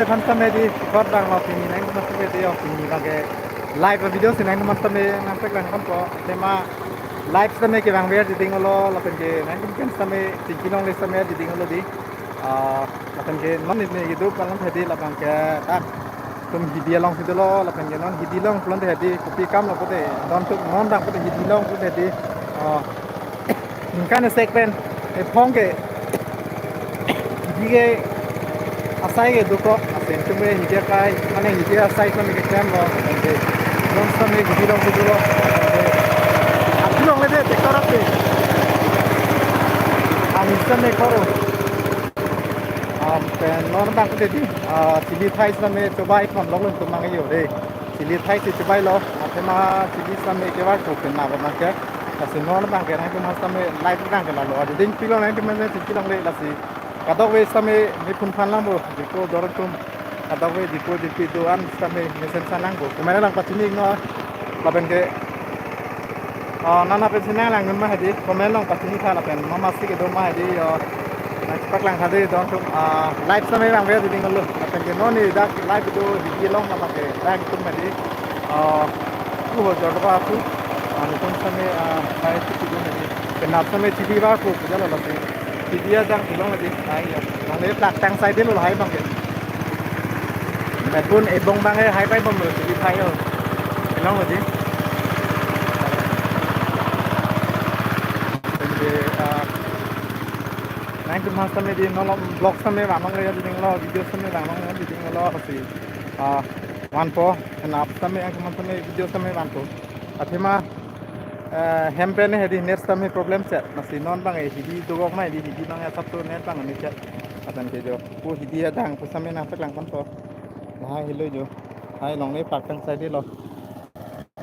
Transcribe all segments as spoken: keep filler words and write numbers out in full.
Aphan tame di record bang lo pini nangtum tame di, oh, pini bang ke live video si nangtum tame nangpeklang ponpo. Tema live tame kevang ver di ding lo, lapen ke nangtum pen tame chingki longle tame di ding lo di. Ah, lapen ke non ne kedo palang tadi labang ke dak tum hidi alongsi dolo, lapen ke non hidi along pulote hedi kopi kam lo pute, don tum non dang pute hidi along pute hedi. Ah, ningkan esek pen ephong ke hidi ke asai ke dokok, asen tum hidi akai, mane hidi asai tum ke klem lo, lapen ke non tame hidi alongsi dolo. Ap alongle de, tractor ap de. Ani tame koro. Am, pen non bang ke di, ah, chili thai tame chobai pon lok lun tum mang yo de. Chili thai si chobai lo, athema chili tame kevar ko pen na bang ke. Lasi non bang ke nangtum tame live bang ke lalo. Adi ding pilo nangtum tame chingki longle lasi. Kadokave tame ne phun phan lang bo, di ko dor tum. Kadokave dipo dipi do-an tame mesen sanang bo. Kumene lang pachini no, lapen ke, ah, nana pen sinang lang ma hedi, comment along pachini tha lapen mama si kedo ma hedi, oh, nangpaklang tha de don tum, ah, live tame bang ver di ding lo. Lapen ke non ne dak live do hidi along lapen ke bang tum hedi, ah, ku ho jor ba ku, ah, nangtum tame, ah, hai si kedo hedi. Kenap tame chili ba ku, jalo lasi. Chili adang kelong lagi, hai ya. Longle plak tang sai de lo hai bang ke. Metpun ebong bang ke hai pai bom lo, chili thai lo. Kelong lagi. Lapen ke, ah, nangtum tame di non lo vlog tame vanong ya di ding lo, video tame vanong ya di ding lo, pasi, ah, vanpo, kenap tame nangtum tame video tame vanpo. Athema, eh, hem pen hedi net tame problem set. Lasi non bang hedi dokok na hedi, hidi bang asap to net bang ni set. Lapen ke jo. Ko hidi adang ko tame nangpaklang ponpo. Lahai helo jo. Hai longle plak tang sai de lo.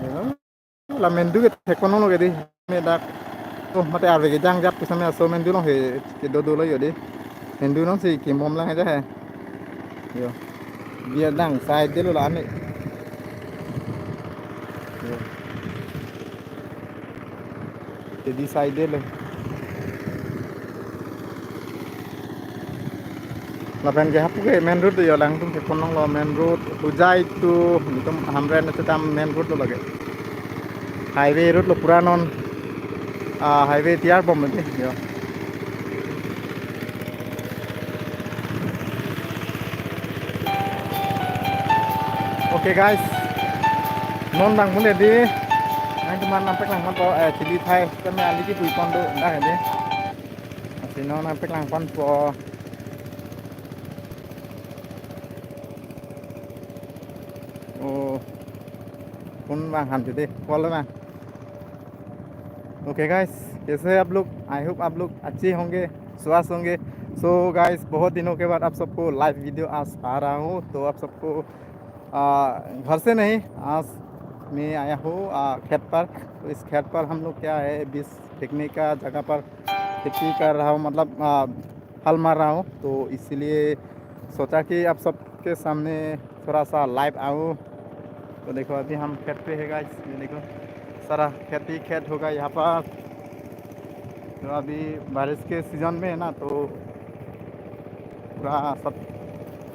Yo. La mendu ke thek ponlo ke di. Me dak. Oh, mate arve kejang jap ko tame aso mendu along he kedo dolo yo di. Mendu along si kim bom lang aja he. Yo. Hidi adang sai de lo la ane. Yo. Hedi sai de lo. Lapen ke hapu ke main road yo, langtum ke ponong lo main road, Hojai to itum Hamren atum main road lo lake. Highway road lo pura non, ah, highway tiyar bom lo de, yo. Okay guys, non bang mule di, nangtum nangpaklang ponpo, eh, chili thai, tame ali kepui pon do, dak hedi. Lasi non nangpaklang ponpo. Oh, phun bang ham de, call bang. Okay guys, कैसे हैं आप लोग? I hope आप लोग अच्छे होंगे, स्वस्थ होंगे। सो गाइस, बहुत दिनों के बाद आप सबको लाइव वीडियो आज आ रहा हूँ। तो आप सबको, आ, घर से नहीं, आज मैं आया हूँ, आ, खेत पर। तो इस खेत पर हम लोग क्या है, बीज फेंकने का जगह पर खेती कर रहा हूँ, मतलब, आ, हल मार रहा हूँ। तो इसीलिए सोचा कि आप सबके सामने थोड़ा सा लाइव आऊँ। तो देखो, अभी हम खेत पे है गाइस, ये देखो, सारा खेत ही खेत होगा यहाँ पर। तो अभी बारिश के सीजन में है ना, तो पूरा सब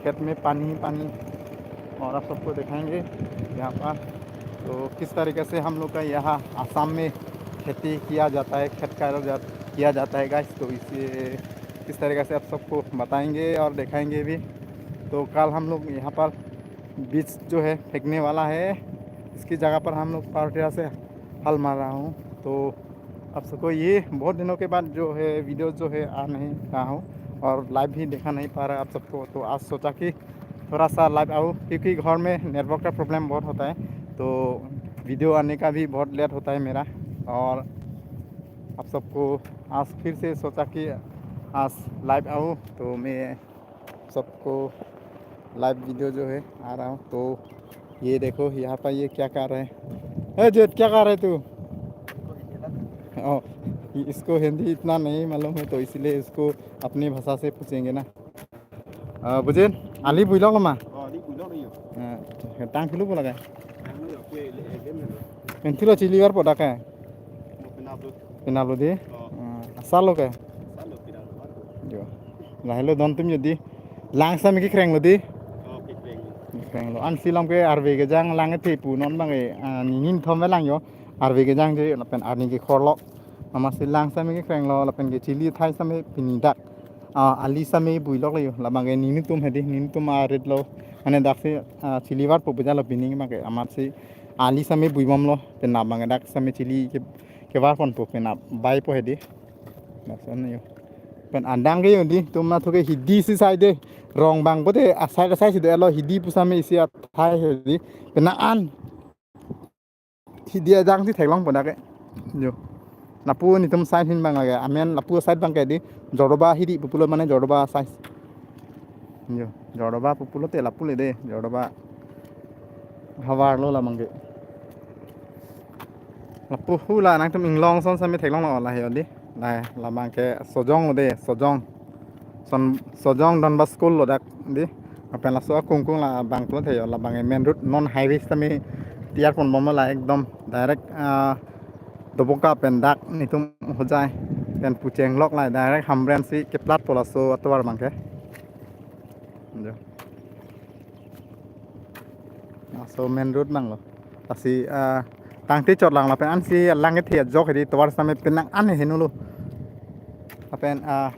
खेत में पानी ही पानी। और आप सबको दिखाएंगे यहाँ पर, तो किस तरीके से हम लोग का यहाँ आसाम में खेती किया जाता है, खेत कार्य जा, किया जाता है गाइस। तो इसे किस तरीके से आप सबको बताएंगे और दिखाएंगे भी। तो कल हम लोग यहाँ पर बीज जो है फेंकने वाला है, इसकी जगह पर हम लोग पावर टिलर से हल मार रहा हूँ। तो आप सबको ये बहुत दिनों के बाद जो है वीडियो जो है आ नहीं रहा हूँ और लाइव भी दिखा नहीं पा रहा आप सबको। तो आज सोचा कि थोड़ा सा लाइव आऊँ, क्योंकि घर में नेटवर्क का प्रॉब्लम बहुत होता है, तो वीडियो आने का भी बहुत लेट होता है मेरा। और आप सबको आज फिर से सोचा कि आज लाइव आऊँ, तो मैं सबको लाइव वीडियो जो है आ रहा हूँ। तो ये देखो, यहाँ पर ये क्या कर रहे हैं। ए जेठ, क्या कर रहे तू? ओ, इसको हिंदी इतना नहीं मालूम है, तो इसलिए इसको अपनी भाषा से पूछेंगे ना। अ, बुझेन, आलि बुइलक लो ma? Oh, di pulo na yo. Eh, tang kilu po lake? Tang lo yo, kue le, le, le, le. Pen thilo chili var po dak ke? Mo pinap lo. Pinap lo di? Oh. Eh, asal lo ke? Asal lo, pinap lo, var po. Jo. Lahelo don atum jodi. Lang tame kekreng lo di? Oh, kekreng lo. Ansi lam ke arve kejang lang kethe pu non abang ke, ah, nini thom lang jo. Arve kejang je lapen arni kekhor lo. Amatsi lang sitame kekreng lo lapen ke chili thai sitame pini dak, ah, ali sitame bui lok le jo. Labang ke nini tum hedi, nini tum arit lo. Mane daksi, ah, chili varpo pu jalo pini abang ke amatsi ali sitame bui bom lo. Penap abang ke dak sitame chili ke, kevar ponpo penap baipo hedi. Lason jo. Pen adang ke jo di, tum na thu ke hidi si sai de. Rong abang pote asai asai si de lo hidi pu sitame isi athai hedi. Penang an. Hidi adang si theklongpo dak ke. Jo. Lapu nelitum side ahin abang lake. Amen lapu side abang ke di. Jordoba hidi pu pulo mane Jordoba side. Jo. Jordoba pu pulote lapu le de. Jordoba havar lo labang ke. Lapu hula nangtum inglong ason sitame theklong lo lahei di. Lahei labang ke Sojong lo de, Sojong. Son, Sojong Don Bosco School lo dak di. Lapen laso akung kung labang pulote jo labang ke main road non highway sitame tiyar pon bom lo la ekdom direct, ah, Doboka pen dak nelitum Hojai pen pucheng lok la direct Hamren si keplatpo laso atovar abang ke. Jo. Laso main road abang lo. Lasi, ah, tangte chot lang lapen ansi lang kethe ajok hedi tovar sitame penang an heno lo. Lapen, ah,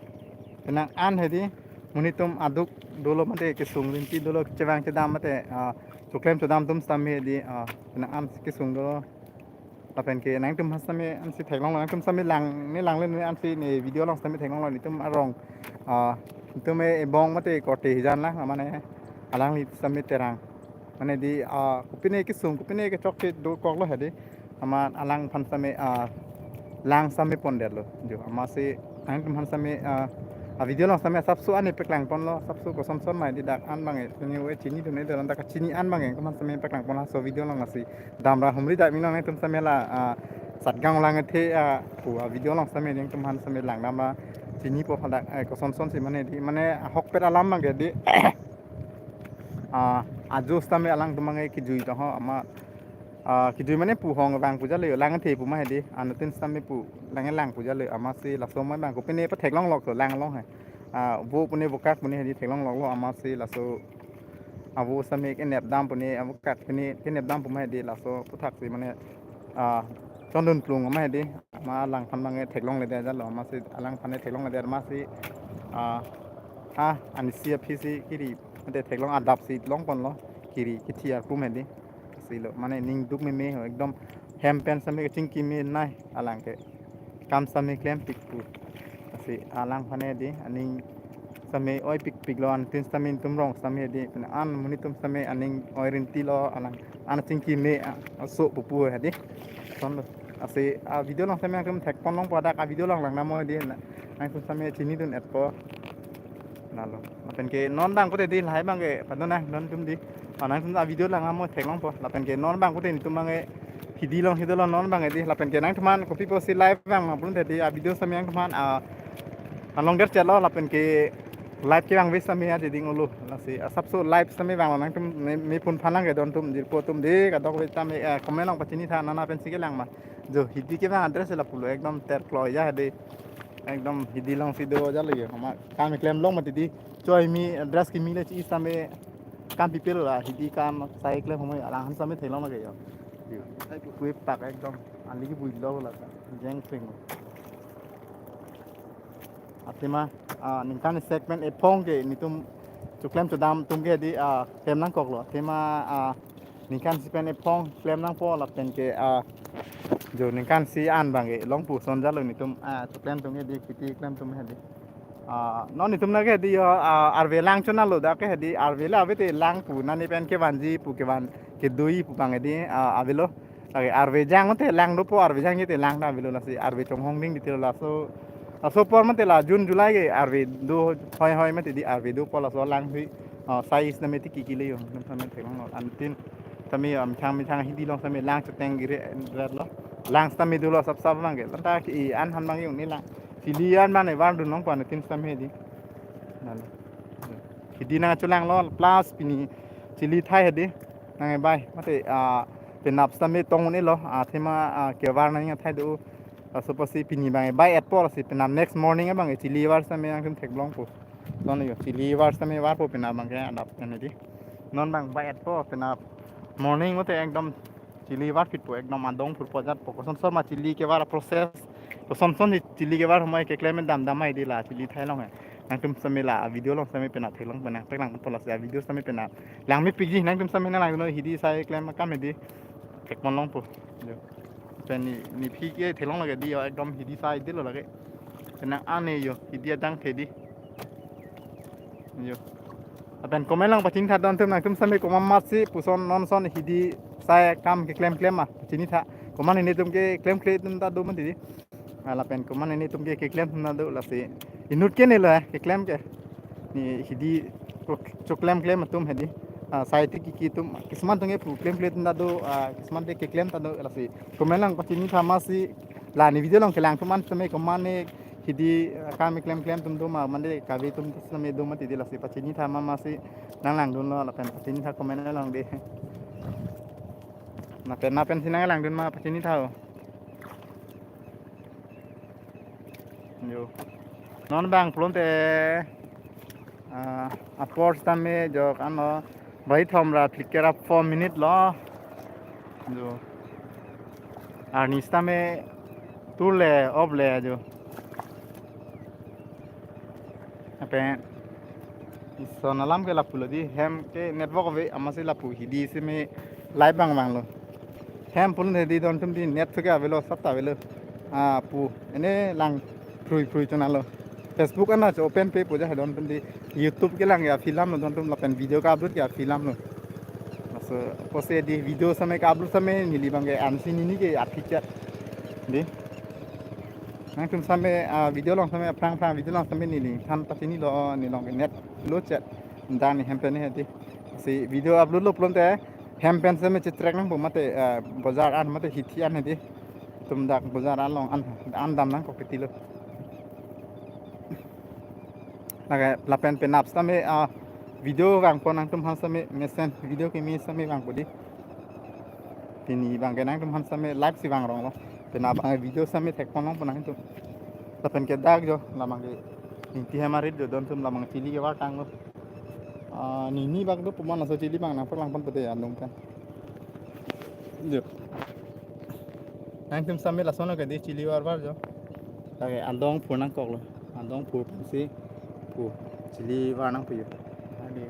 penang an hedi monit atum aduk dolo mate kesung rinti dolo chevang chedam mate, ah, choklem chodam atum sitame hedi, ah, penang an kesung dolo. Lapen ke nangtum aphan sitame ansi theklong lo, nangtum sitame lang ne lang le ne ansi ne video along sitame theklong lo nelitum arong, ah, nelitum e ebong mate korte hijan lang mane alangli sitame terang. Mane di, ah, kopine kesung, kopine kechok ke dokok lo hedi. Amat alang aphan sitame, ah, lang sitame pondetlo. Jo, amatsi nangtum aphan sitame, ah, a video along sitame asapso an epeklang ponlo, asapso koson son mai di dak an abang e, chini we chini dun e, dalam dak chini an abang e, nangtum aphan sitame epeklang ponlo, laso video along lasi. Damra humri dak mino nangtum sitame la, ah, Satgaon lang kethe, ah, pu, ah, video along sitame nangtum aphan sitame langdam ra chinipo hadak, eh, koson son si mane di, mane ahokpet alam abang ke di. Ah, ajo sitame alangtum abang ke kejui to ho, amat, ah, kejui mane pu hong abang pu jale jo, lang kethe pu ma hedi, anuttin sitame pu, lang lang pu jale, amatsi laso ma abang kopine patheklong lok to, lang long he. Ah, vo pune vokak pune hedi theklong lok lo, amatsi laso avo sitame kenep dam pune, avo kak pune kenep dam pu ma hedi laso aputhak si mane, ah, chondun plung ma hedi, amat alang aphan abang e theklongledet jalo, amatsi alang aphan e theklongledet amatsi, ah, ah, anisi aphi si kiri, mate theklong adap si long ponlo, kiri kithi arpum hedi, si lo, mane ning duk meme ho, ekdom hem pen sitame kachingki me nai alang ke. Kam sitame klempik pu. Lasi alang aphan hedi aning sitame oipikpik lo, anuttin sitame nelitum rong sitame hedi pen an monit atum sitame aning oi rinti lo alang an chingki me, ah, aso pupu hedi. Son lo. Lasi a video along sitame nangtum thek pon longpo dak a video along langdam mo hedi na, nangtum sitame chini dun etpo. Lalo. Lapen ke non abang kote di lahei abang ke padon nang non atum di. Ah, nangtum a video langdam mo theklongpo. Lapen ke non abang kote nelitum abang ke hidi along hidi along non abang ke di. Lapen ke nangtum aphan kopi pusi live abang ma pulote di a video sitame nangtum aphan, ah, along der chelo lapen ke live kevang ave sitame adi ding olo. Lasi asapso live sitame vanglo nangtum me, me phone phan lang ke don atum jirpo atum di kadokave sitame, eh, comment along pachini tha nana pensi kelang ma. Jo hidi kevang address lapulo ekdom terkloi ja hedi. Ekdom hidi along si do jalo jo. Homa kam keklem long mati di. Choi mi address kimi le chi sitame kam pipil la hidi kam sai klem homa alang aphan sitame theklong lake jo. Kuepak ekdom ali kebui lo la ka. Jeng peng. Athema, ah, ningkan isi pen ephong ke nelitum choklem chodam atum ke di, ah, klem nangkoklo. Athema, ah, ningkan isi pen ephong klem nangpo lapen ke, ah, jo ningkan isi an abang ke long puson jalo nelitum, ah, choklem atum ke di kiti klem atum ke di. Ah, non nelitum na ke di jo, ah, arve lang chonalo dak ke di arve la ave te lang pu nani pen kevanji pu kevan kedui pu abang ke di, ah, avelo. Lake arve jang te lang dopo, arve jang te lang ta avelo lasi arve chonghong ding di tilo laso. Laso apor mate la June July ke arve do hoi hoi mate di arve dopo laso lang hui, ah, sai sitame tiki kile jo. Nelitum sitame theklong lo anuttin sitame, ah, methang methang hidi along sitame lang cheteng giri rat lo. Lang sitame dolo sap sap abang ke. Lanta ke an aphan abang ke uni lang. Chili an abang ne var dun longpo anuttin sitame di. Lalo. Hidi nangcholanglo plus pini chili thai hedi. Nang bai mate, ah, penap sitame tong un-elo, ah, athema, ah, kevar nangji athai do. Laso apotsi pini abang bai etpo lasi penap next morning abang chili var sitame nangtum theklongpo. Ton jo chili var sitame varpo penap abang ke adap kan di. Non bang ba-etpo, penap morning mate ekdom chili varphitpo, ekdom adong phurpo jatpo. Kosonson ma chili kevar process, kosonson si chili kevar humai keklem dam dam mai di la chili thai along he. Nangtum sami la video along sami penap theklong, penap theklong pola si video sami penap langmepikji, nangtum sami nang lang no hidi sai klem akam hedi thekpon longpo. Jo. Pen ne, nephi ke theklong lake di, jo, ekdom hidi sai dilo lake. Penang ane jo, hidi adang the di. Jo. Lapen comment along pachini tha dontum, nangtum sami komat si puson non son hidi sai kam keklem klem ma pachini tha. Komat netum ke klemkle atum ta do mati di. Ah, lapen komat netum ke keklem atum ta do lasi. Inut ke ne lo, eh, keklem ke. Ne hidi chok-, choklem klem atum hedi. Ah, sai ti kiki atum, kisuman atum ke pu klemkle atum ta do, ah, kisuman te keklem ta do lasi. Comment along pachini tha ma si la ne video along kelang atum an sami komat ne hidi, ah, kam keklem klem atum do ma mande kave atum sami do mati di lasi pachini tha ma ma si nang langdunlo lapen pachini tha comment along di. Lapen lapen si nang langdun ma pachini tha o. Jo. Non bang pulote, ah, apor sitame jok ano bari thom ra phlikera four minute lo. Jo. Arni sitame turle off le jo. Ape ison alam ke lapulo di, hem ke network ave amatsi lapu hidi simi live bang bang lo. Hem pun hedi dontum di net ke avelo, sab ta avelo. Ah, pu. Ene lang phrui phrui chonalo. Facebook ana cho open pe puja he dontum di, YouTube kelang ke aphi alam lo dontum lapen video ke-upload ke aphi alam lo. Laso apotsi di video sami ke-upload sami neli bang ke ansi nini ke aphi chat. Di. Nangtum sami, ah, video along sami aphrang aphrang video along sami neli than pachini lo, nelong ke net lo chat. Dan ne hem pen ne hedi. Si video upload lo pulote hem pen sami chetrack nangpo mate, ah, bojar an mate hithi an hedi. Itum dak bojar along an, an dam nangkok titi lo. Lake lapen penap sitame, ah, video vangpo nangtum aphan sami mesen video keme sami vangpo di. Pini bang ke nangtum aphan sami live si vangrong lo. Penap bang video sami thekpon longpo nangtum. Lapen ke dak jo labang ke ningti hem arit jo dontum labang chili kevar tanglo. Ah, nini bak do puman laso chili bang nangpaklang pon pute adung kan. Jo. Nangtum sami lason lo ke di chili varvar jo. Lake adong phur nangkok lo. Adong phur pensi pu chili var nangpo jo. Adi.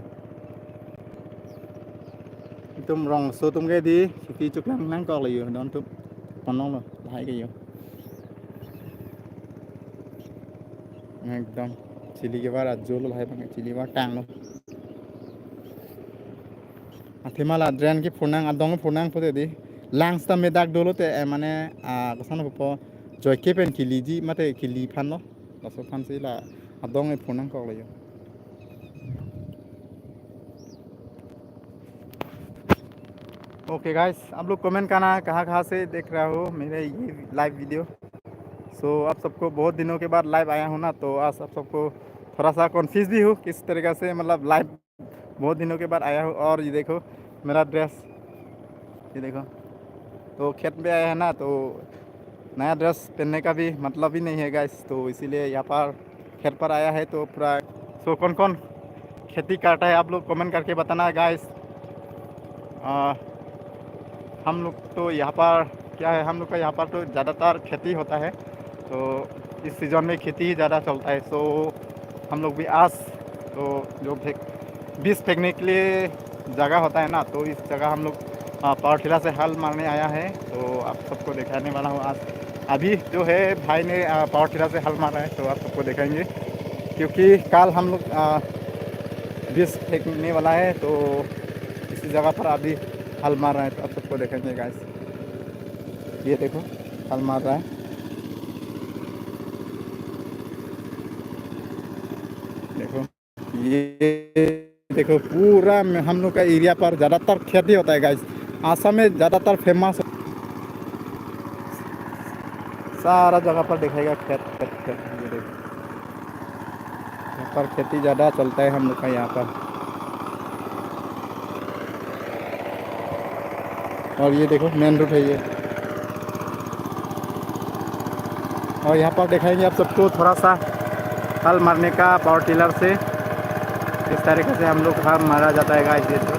Itum rongso atum ke di, siti chuklang nangkok lo jo, dontum. Ponong lo, lahai ke jo. Ekdom. Chili kevar ajo lo lahai bang chili var tanglo. Athema la drain kephur nang, adong phur nang pute di. Lang sitame dak dolo te, eh, mane, ah, koson pupo, joike pen keliji, mate keli aphan lo. Laso aphansi la adong phur nangkok lo jo. Okay guys, आप लोग कमेंट करना कहाँ कहाँ से देख रहा हो मेरे ये लाइव वीडियो। सो आप सबको बहुत दिनों के बाद लाइव आया हूँ ना, तो आज आप सबको थोड़ा सा कंफ्यूज भी हूँ किस तरीका से, मतलब, लाइव बहुत दिनों के बाद आया हूँ। और ये देखो मेरा ड्रेस, ये देखो, तो खेत में आया है ना, तो नया ड्रेस पहनने का भी मतलब ही नहीं है गाइस, तो इसीलिए यहाँ पर खेत पर आया है। तो पूरा, सो कौन कौन खेती करता है आप लोग कमेंट करके बताना गाइस। आ, हम लोग तो यहाँ पर क्या है, हम लोग का यहाँ पर तो ज़्यादातर खेती होता है, तो इस सीजन में खेती ही ज़्यादा चलता है। सो हम लोग भी आज तो जो फेंक-, बीज फेंकने के लिए जगह होता है ना, तो इस जगह हम लोग, आ, पावर टिलर से हल मारने आया है, तो आप सबको दिखाने वाला हूँ आज। अभी जो है भाई ने, आ, पावर टिलर से हल मारा है, तो आप सबको दिखाएंगे, क्योंकि कल हम लोग, आ, बीज फेंकने वाला है, तो इसी जगह पर अभी हल मार रहा है, तो आप सबको दिखाएंगे गाइस। ये देखो, हल मार रहा है। देखो, ये देखो, पूरा में हम लोग का एरिया पर ज़्यादातर खेती होता है गाइस। आसाम में ज़्यादातर फेमस, सारा जगह पर दिखाएगा खेत, खेत, खेत। ये देखो, यहाँ पर खेती ज़्यादा चलता है हम लोग का यहाँ पर। और ये देखो, मेन रोड है ये। और यहाँ पर दिखाएंगे आप सबको थोड़ा सा हल मारने का पावर टिलर से, किस तरीके से हम लोग हल मारा जाता है गाइस। ये देखो,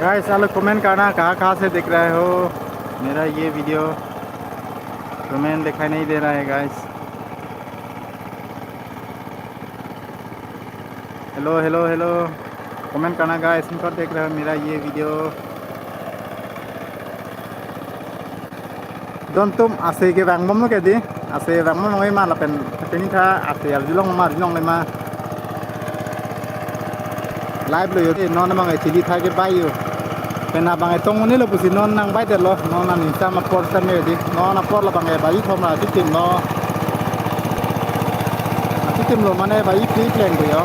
गाइस, आप लोग कमेंट करना, कहाँ कहाँ से देख रहे हो मेरा ये वीडियो? कमेंट दिखाई नहीं दे रहा है, guys. Hello, hello, hello. Comment करना, गाइस, कहाँ देख रहे हो मेरा ये video? Don atum ase kevang bomlo ke dei. Ase vang bomlo ma lapen pini tha ase arjulong ma, arjulongle ma. Live lo yo dei, non abang chili thai ke bai yo. Pen abang tong un-elo pusi non nangbaidetlo, non aning sa ma apor sa me dei. Non apor labang bai thom ra chitim lo. Chitim lo mane bai pi pleng ko yo.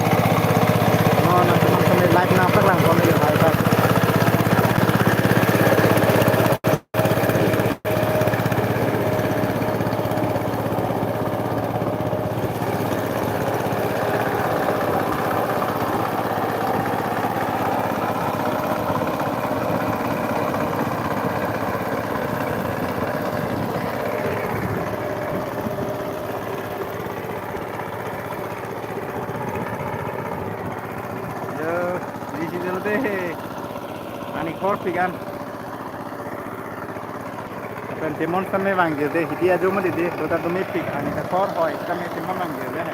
Non atum sa me live nangpaklang ko me yo hai ba. Yo, di sini lo dei. Ani khor pigan. Lapen themon sitame vangji dei, hidi ajo ma dei, dei, lo ta do mepik, ani ta khor hoi, sitame themon vangji dei.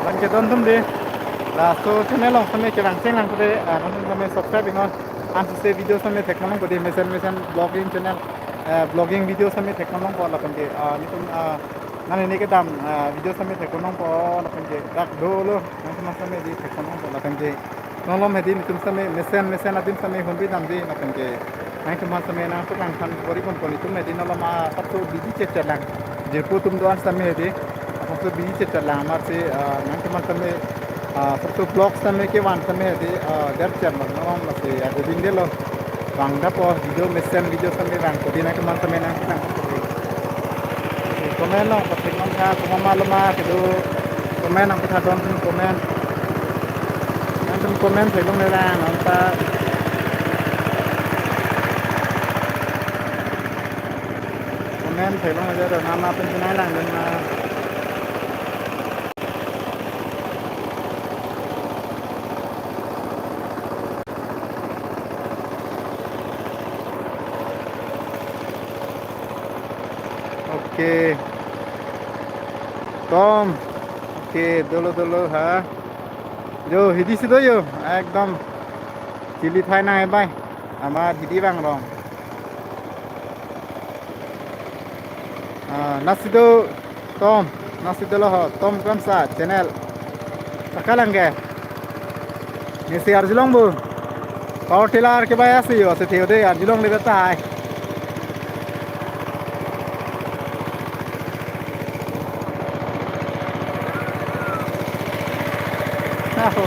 Lang kedon atum dei. Laso channel along sitame kevang cheng lang ko dei, ah, nangtum sitame subscribe iknon. Ansi se video sitame theklong ko dei, mesen mesen vlogging channel, eh, vlogging video sitame theklong ko lapen ke, ah, nelitum, ah, nani ne kedam, ah, video sitame theklong ko lapen ke dak dolo, nangtum sitame dei theklong ko lapen ke. Non malom hedi nelitum sitame mesen mesen adim sitame hunbi dam dei lapen ke. Nangtum sitame nangpaklang than bor-i kon kon, nelitum hedi non malom apotso busy chetchet lang. Jirpo atum do-an sitame hedi apotso busy chetchet lang amatsi, ah, nangtum sitame, ah, apotso vlog sitame kevan sitame hedi, ah, dep chet lang non malom lasi agobing delo. Vang dapo video mesen video sitame vang ko dei nangtum sitame nangpaklang ko dei. Comment along pathek nangtha, komat ma lo ma kedo comment nangpatha don atum comment. Nangtum comment theklongle lang, nangpa comment theklongle lang, nama pen chinai lang dun ma. Okay. Tom. Okay, dolo dolo ha. Jo, hidi si do yo. Ekdom. Chili thai nang bai. Amat hidi vang rong. Ah, nasi do Tom, nasi dolo ho, Tom Kramsa channel. Pakalang ke. Nesi arjulong bo. Power tiller kebai asi yo, si theo dei arjulongle tahai. Aho,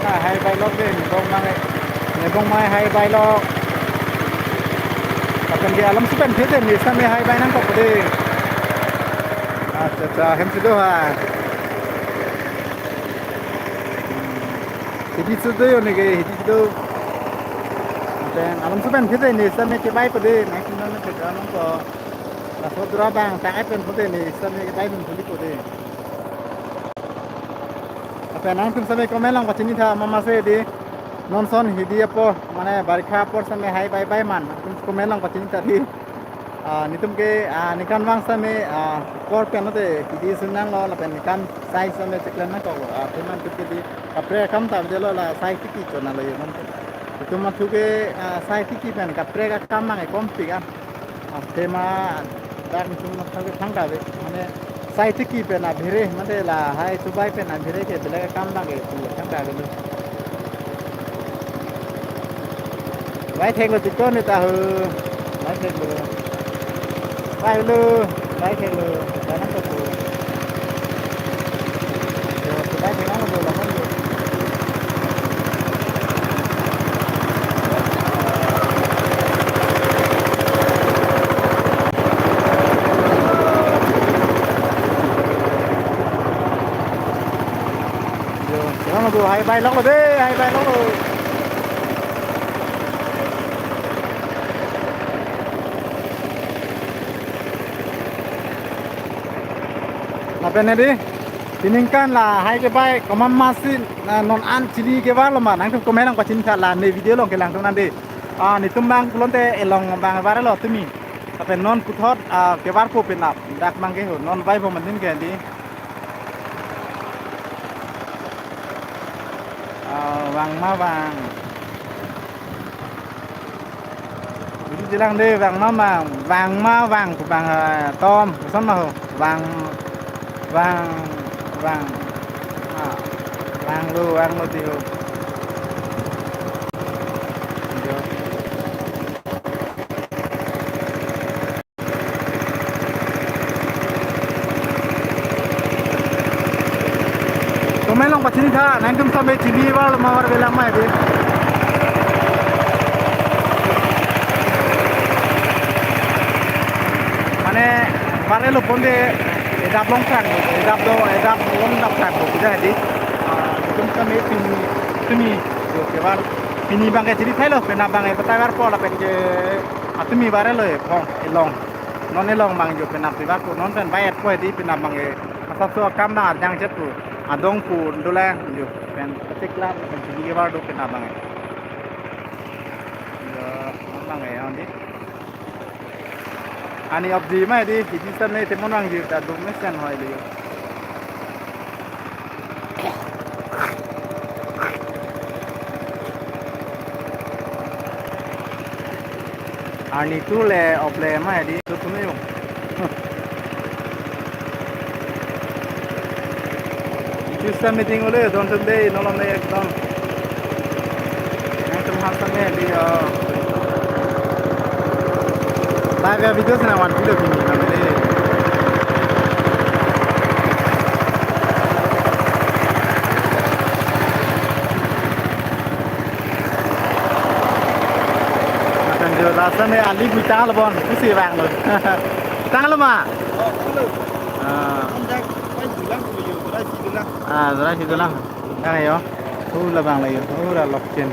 ah, hai bailok dei, nebong mai, nebong mai hai bailok. Lapen ke alam supen phe dei, neli sitame hai bai nangkok dei. Acha, acha, hem si do ha. Hidi si do yo neke, hidi si do. Lapen alam supen phe dei, neli sitame kebai po dei, nangtum sitame kebai nangkok. Laso dura bang tang ai pen po dei, neli sitame kebai pen po dei po dei. Lapen nangtum sitame comment along pachini tha mama se dei. Non ason hidi apor, mane barikha apor sitame hai bai bai man. Nangtum comment along pachini tha dei. Ah, nelitum ke, ah, ningkan vang sitame, ah, apor pen lote hidi sun nanglo, lapen ningkan sai sitame chiklen nangkoklo. Ah, athema nelitum ke dei kaprek akam ta dei lo, la sai tiki chona lo yo non. Nelitum mathu ke, ah, sai tiki pen kaprek akam nang ekom pik an. Athema dak nelitum matha ke thangta ave, mane sai tiki pen abhere, mane lahai chubai pen abhere ke belek akam lake pu thangta avelo. Bai theklo chiton ni ta ho. Bai theklo. Bai lo. Bai theklo. Bai nangkok lo. Yo, bai thek nangkok lo, lang lo. Yo, sekarang lo, hai bai lok lo de, hai bai lok lo. Lapen hedi, peningkan lahai kebai komat masi, ah, non an chini kebar lo ma, nangtum comment nangpachini tha la ne video along kelang tum nang de. Ah, netum abang pulote elong abang varlo tumi. Lapen non puthot, ah, kevarpo penap, dak abang ke ho, non bai bo manin ke hedi. Ah, vang ma vang. Video chelang de, vang ma vang, vang ma vang, vang, eh, tom, koson ma ho, vang, vang, vang, ah, vanglo, vanglo ti ho. Jo. Comment along pachini tha, nangtum same chini var ma var velang ma hedi. Mane, varlo ponte, edap long tang, edap do, edap long dap tang, pida hedi. Ah, nangtum same pini, pini, jo kevar, pini abang ke chini thailo, penap abang ke batai varpo lapen ke, ah, tumi varlo e, phong, elong. Non elong abang jo penap tiba ko non pen bai et ko hedi penap abang ke. Asapso akam abang arjang chet ko. Adong ko dolang jo pen ketik lam pen chini kevar do penap abang ke. Jo, non abang ke, non di. Ani of di ma di, di same temon abang jo ta dum mesen hoi di. Arni tu le off le ma hedi tu tumi yo. Itu sa meeting ule don tum dei nolom dei ekdom. Nangtum aphan same hedi, oh. Live ya video sena wan video bini nang dei. Akan jo rasa ne ali bui tanglo bon, kusi vanglo. Tanglo ma? Oh, halo. Ah. Andak, pai dulang ko yo, dulang si dulang. Ah, dulang si dulang. Tang yo. Hu labang la yo, hu la lokchen.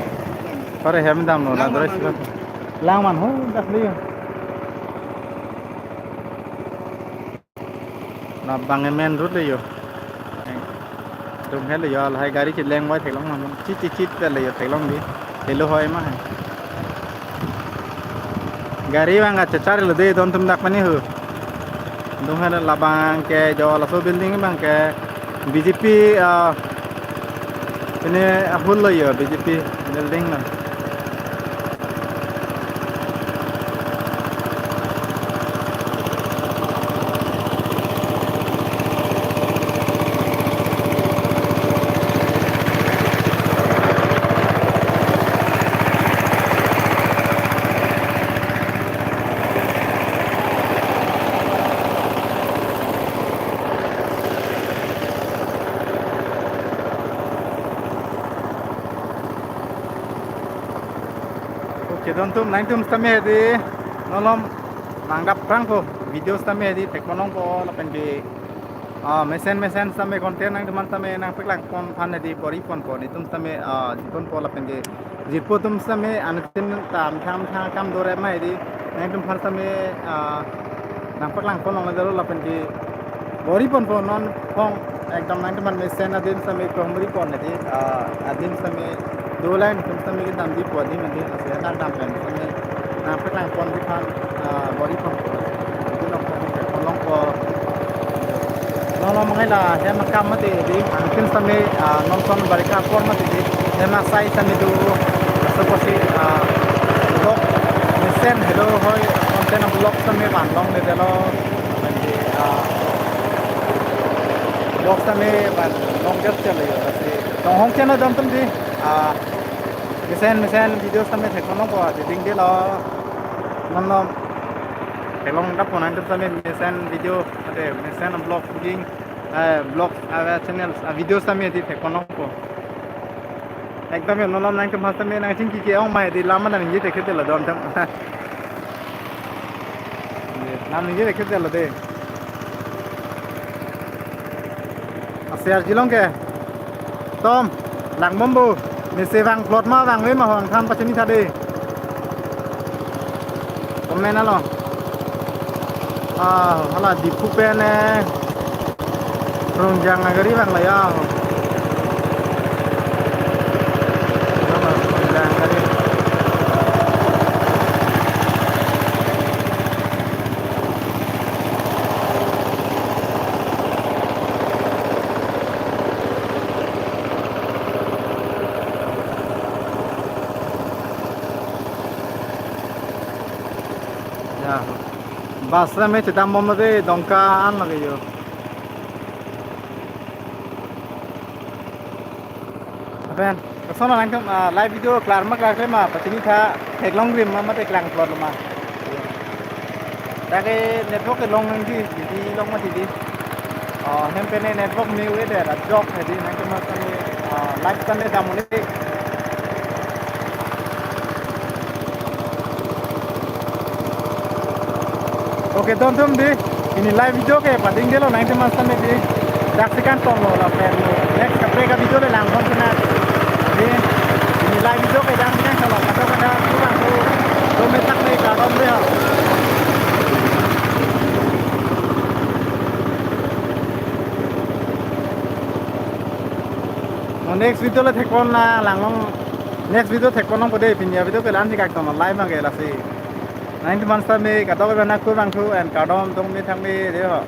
Pare hem damlo, la dulang si dulang. Lang man ho, dak le yo. Labang main road le yo. Dum helo yo, lahai gari cheleng vai theklong ma. Chit chit chit le yo theklong di. Helo hoi ma hai. Gari abang kachechar lo de don tum dak mani ho. Dum helo labang ke jo laso building abang ke B J P, ah, pine ahul lo yo B J P building lo. Okay, don tum, nangtum sitame hedi, nolom nangdap prang ko, video sitame hedi, thek ponlong ko, lapen ke, ah, mesen mesen sitame content nangtum an sitame nangpeklang pon aphan hedi, bor-i pon ko, netum sitame, ah, jipon po lapen ke, jirpo atum sitame, anuttin ta methang methang akam dore ma hedi, nangtum aphan sitame, ah, nangpaklang ponlongle dolo lapen ke bor-i pon po non phong ekdom nangtum an mesen adim sitame krohmri pon hedi, ah, adim sitame dolang netum sitame kedam di po adim adim lasi adar dam pen sitame nangpaklang pon di aphan, ah, bor-i pon po. Itu long pon ke ponlong po. Nolom mangai la hem akam mati di, anuttin sitame, ah, non son barika apor mati di, hem asai sitame do, laso apotsi, ah, vlog mesen helo hoi, content vlog sitame vanlongledetlo, lapen ke, ah, vlog sitame vanlongdet chelo yo, lasi tonghong chelo don tum di, ah, Mesen mesen video sitame theklongpo, adi dingdelo. Non non theklong dappo nangtum sitame mesen video, ate mesen vlog cooking, eh, vlog, ah, channels, ah, video sitame adi theklongpo. Ekdom yo non non nangtum sitame nangchingki ke-ong ma adi lam nangji thekthedetlo don tem. Lam nangji thekthedetlo de. Ase arjulong ke. Tom, langbompo. Mesen vangplot ma vangve ma ho nangthan pachini tha de. Comment along. Ah, hala Diphu pen, eh, Rungjang agari vanglo ya. Rungjang agari. Ya. Bus sitame chedambomlo de, Dongka an lake yo. Lapen, lason nangtum, ah, live video klar ma klarkle ma, pachini tha, theklongrim ma, mate klangplotlo ma. Dak ke network ke long nangji, didi long ma didi. Oh, hem pen network me-ave de, ajok hedi, nangtum ma kami, ah, live kan de dam un-e. Okay, don tum di. Pini live video ke padingdelo, nangtum ma sitame di. Daksi kangtonglo lapen next kaprek avideo le langpon sina. Di, pini live video ke daksi kangtonglo. Kadokave kurang tu, do metak me kardom de ho. Mo next video le thekpon na langlong, next video thekpon nangpo de, pini avideo ke la-ansi kangtonglo, live ma ke lasi. Nangtum ma sitame kadokave nang kurang tu and kardom dong me thang me de ho.